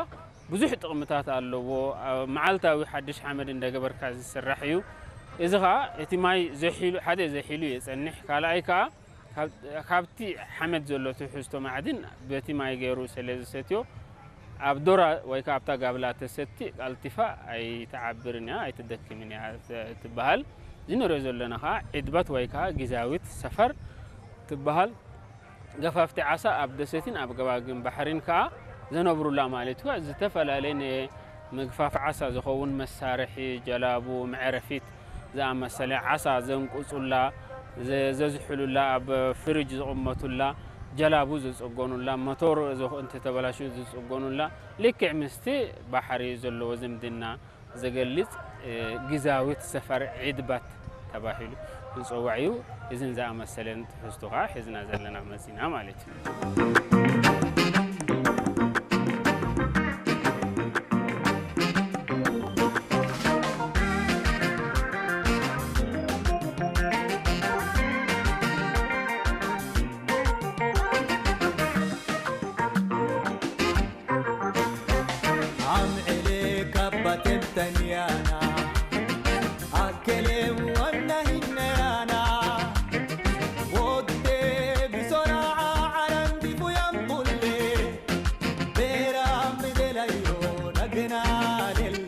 ብዙሕ ጥቕምታት ኣለዎ። ኣብ መዓልታዊ ሓድሽ ሓመድ እንዳገበርካ ዝስራሕ እዩ። እዚ ኸኣ እቲ ማይ ዘሒሉ፣ ሓደ ዘሒሉ የጸንሕ፣ ካልኣይ ከኣ ካብ፣ ካብቲ ሓመድ ዘሎ ትሕዝቶ ማዕድን በቲ ማይ ገይሩ ስለ ዝሰትዮ፣ ኣብ ዶራ ወይ ከኣ ኣብታ ጋብላ ተሰቲ ቀልጢፋ ኣይትዓብርን እያ፣ ኣይትደክምን እያ ት-፣ ትበሃል። እዚ ንሪኦ ዘለና ኸኣ ዒድበት ወይ ከኣ ግዝያዊት ሰፈር ትበሃል። ገፋፍቲ ዓሳ ኣብ ደሴትን ኣብ ገባግን ባሕሪን ከኣ ዘነብሩላ ማለት እዩ። ዝተፈላለየ ንምግፋፍ ዓሳ ዝኸውን መሳርሒ፣ ጀላቡ፣ መዕረፊት ዝኣመሰለ፣ ዓሳ ዘንቁጹላ፣ ዘ-፣ ዘዝሕሉላ፣ ኣብ ፍሪጅ ዝቕመጡላ፣ ጀላቡ ዝጽገኑላ፣ ሞቶር ዝኽ-፣ እንተተበላሽዩ ዝጽገኑላ፣ ልክዕ ምስቲ ባሕሪ ዘለዎ ዝምድና ዘገልጽ፣ እ፣ ግዝያዊት ሰፈር ዒድባት ተባሂሉ ዝጽዋዕ እዩ። እዝን ዝኣመሰለን ትሕዝቶ ከኣ ሒዝና ዘለና መጺና ማለት እዩ። Amele kapatem taniana, akele wanna hinneana, wotte bisora aran di fuyam bulle, beram bidela yo nagna delle.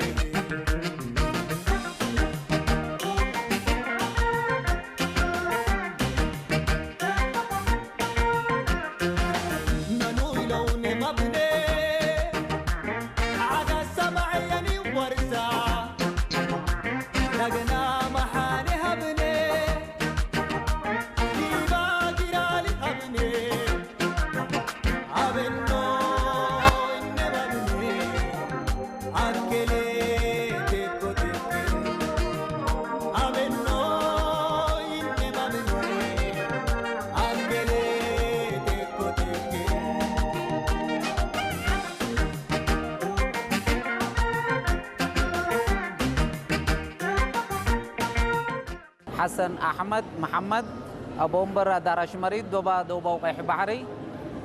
ሓሰን ኣሕመድ መሓመድ፣ ኣቦ ወንበር ኣዳራሽ መሪት ዶባ ደቡባዊ ቀይሕ ባሕሪ።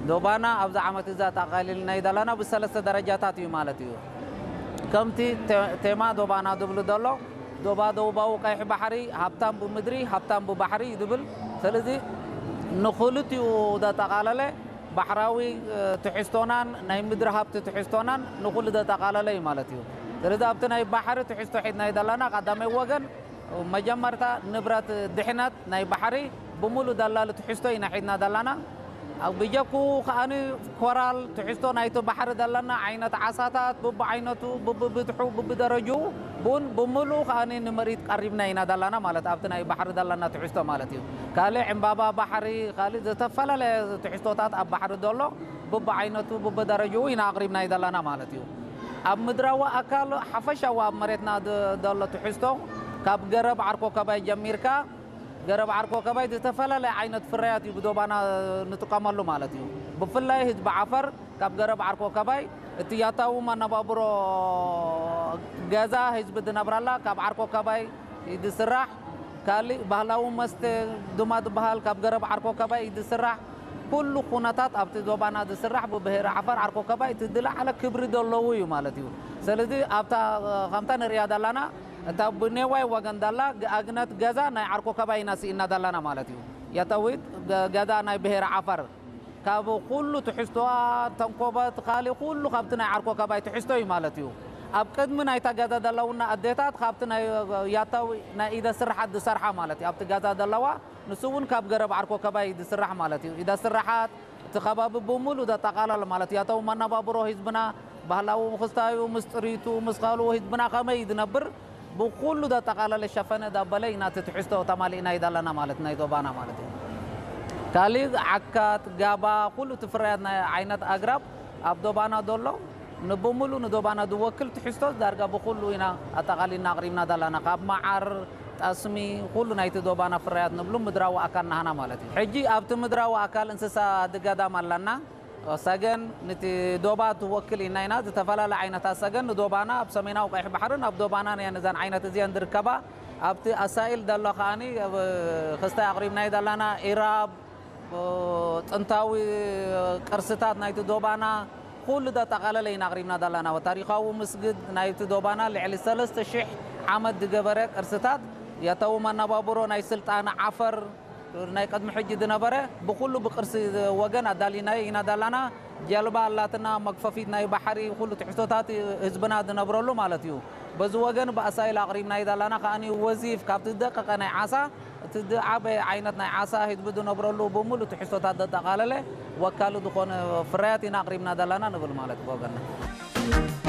ዶባና ኣብዚ ዓመት እዛ ጠቓሊልናዮ ዘለና ብሰለስተ ደረጃታት እዩ ማለት እዩ። ከምቲ ቴ-፣ ቴማ ዶባና ዝብሉ ዘሎ፣ ዶባ ደቡባዊ ቀይሕ ባሕሪ ሃብታም ብምድሪ፣ ሃብታም ብባሕሪ እዩ ዝብል። ስለዚ ንኽልቲኡ ዘጠቓለለ ባሕራዊ ትሕዝቶናን ናይ ምድሪ ሃብቲ ትሕዝቶናን ንኹሉ ዘጠቓለለ እዩ ማለት እዩ። ስለዚ ኣብቲ ናይ ባሕሪ ትሕዝቶ ሒዝናዮ ዘለና ቀዳማይ ወገን መጀመርታ ንብረት ድሕነት ናይ ባሕሪ ብምሉእ ደላሊ ትሕዝቶ ኢና ሒዝና ዘለና። ብጀኩ ከኣ ኮራል ትሕዝቶ ናይቲ ባሕሪ ዘለና ዓይነት ዓሳታት ብብዓይነቱ ብብብዝሑ ብብደረጅኡ ብኡን ብምሉእ ከኣ ንምርኢት ቀሪብና ኢና ዘለና ማለት ኣብቲ ናይ ባሕሪ ዘለና ትሕዝቶ ማለት እዩ። ካልእ ዕምባባ ባሕሪ ካልእ ዝተፈላለየ ትሕዝቶታት ኣብ ባሕሪ ዘሎ ብብዓይነቱ ብብደረጅኡ ኢና ኣቕሪብናዮ ዘለና ማለት እዩ። ኣብ ምድራዊ ኣካል ሓፈሻዊ ኣብ መሬትና ዘሎ ትሕዝቶ ካብ ገረብ ዓርኮ ከባይ ጀሚርካ ገረብ ዓርኮ ከባይ ዝተፈላለየ ዓይነት ፍርያት እዩ ብዶባና ንጥቀመሉ ማለት እዩ። ብፍላይ ህዝቢ ዓፈር ካብ ገረብ ዓርኮ ከባይ እቲ ያታዊ መነባብሮ ገዛ ህዝቢ ዝነብረላ ካብ ዓርኮ ከባይ ዝስራሕ ካልእ ባህላዊ መስተ ድማ ዝበሃል ካብ ገረብ ዓርኮ ከባይ ዝስራሕ ኩሉ ኩነታት ኣብቲ ዞባና ዝስራሕ ብብሄረ ዓፋር ዓርኮ ከባይ እቲ ዝለዓለ ክብሪ ዘለዎ እዩ ማለት እዩ። ስለዚ ኣብታ ከምታ ንሪኣ ዘለና እታ ብኔዋይ ወገን ዘላ ኣግነት ገዛ ናይ ዓርኮ ከባይ ኢና ስኢና ዘለና ማለት እዩ። ያታዊት ገዛ ናይ ብሄረ ዓፋር ካብ ኩሉ ትሕዝቶኣ ተንኮበት ካልእ ኩሉ ካብቲ ናይ ዓርኮ ከባይ ትሕዝቶ እዩ ማለት እዩ። ኣብ ቅድሚ ናይታ ገዛ ዘለውና ኣዴታት ካብቲ ናይ ያታዊ ናይ ኢደ ስርሓት ዝሰርሓ ማለት እዩ ኣብቲ ገዛ ዘለዋ ንሱ እውን ካብ ገረብ ዓርኮ ከባይ ዝስራሕ ማለት እዩ። ኢደ ስርሓት እቲ ከባቢ ብምሉእ ዘጠቓለለ ማለት እዩ። ያታዊ መነባብሮ ህዝብና ባህላዊ ክስታዩ ምስ ጥሪቱ ምስ ካልኡ ህዝብና ከመይ ዝነብር ብኩሉ ዘጠቓለለ ሸፈነ ዳበለ ኢና እቲ ትሕዝቶ ተማሊእናዮ ዘለና ማለት ናይ ዞባና ማለት እዩ። ካልእ ዓካት ጋባ ኩሉ እቲ ፍርያት ናይ ዓይነት ኣግራብ ኣብ ዞባና ዘሎ ንብምሉ ንዞባና ዝወክል ትሕዝቶ ዳርጋ ብኩሉ ኢና ኣጠቓሊልና ኣቕሪብና ዘለና ካብ መዓር ጠስሚ ኩሉ ናይቲ ዞባና ፍርያት ንብሉ ምድራዊ ኣካል ናህና ማለት እዩ። ሕጂ ኣብቲ ምድራዊ ኣካል እንስሳ ድገዳም ኣለና። ሰገን ንቲ ዶባ ትወክል ኢና ኢና ዝተፈላለ ዓይነታት ሰገን ንዶባና ኣብ ሰሜናዊ ቀይሕ ባሕርን ኣብ ዶባናን እየን እዘን ዓይነት እዚአን ዝርከባ። ኣብቲ ኣሳኢል ዘሎ ከዓኒ ክስታይ ኣቕሪብናይ ዘለና ኢራብ ጥንታዊ ቅርስታት ናይቲ ዶባና ኩሉ ዘጠቓለለ ኢና ኣቕሪብና ዘለና። ታሪኻዊ ምስግድ ናይቲ ዶባና ልዕሊ ሰለስተ ሽሕ ዓመት ዝገበረ ቅርስታት ያታዊ መነባብሮ ናይ ስልጣነ ዓፈር ናይ ቅድሚ ሕጂ ዝነበረ ብኩሉ ብቅርሲ ወገን ኣዳሊናዮ ኢና ዳላና። ጀልባ ኣላትና፣ መግፈፊት ናይ ባሕሪ፣ ኩሉ ትሕዝቶታት ህዝብና ዝነብረሉ ማለት እዩ። በዚ ወገን ብኣሳይል ኣቕሪብናዮ ዳላና ከኣ ወዚፍ ካብቲ ዝደቀቐ ናይ ዓሳ እቲ ዝዓበየ ዓይነት ናይ ዓሳ ህዝቢ ዝነብረሉ ብምሉእ ትሕዝቶታት ዘጠቓለለ ወካሉ ዝኾነ ፍርያት ኢና ኣቕሪብና ዳላና ንብል ማለት ብወገንና።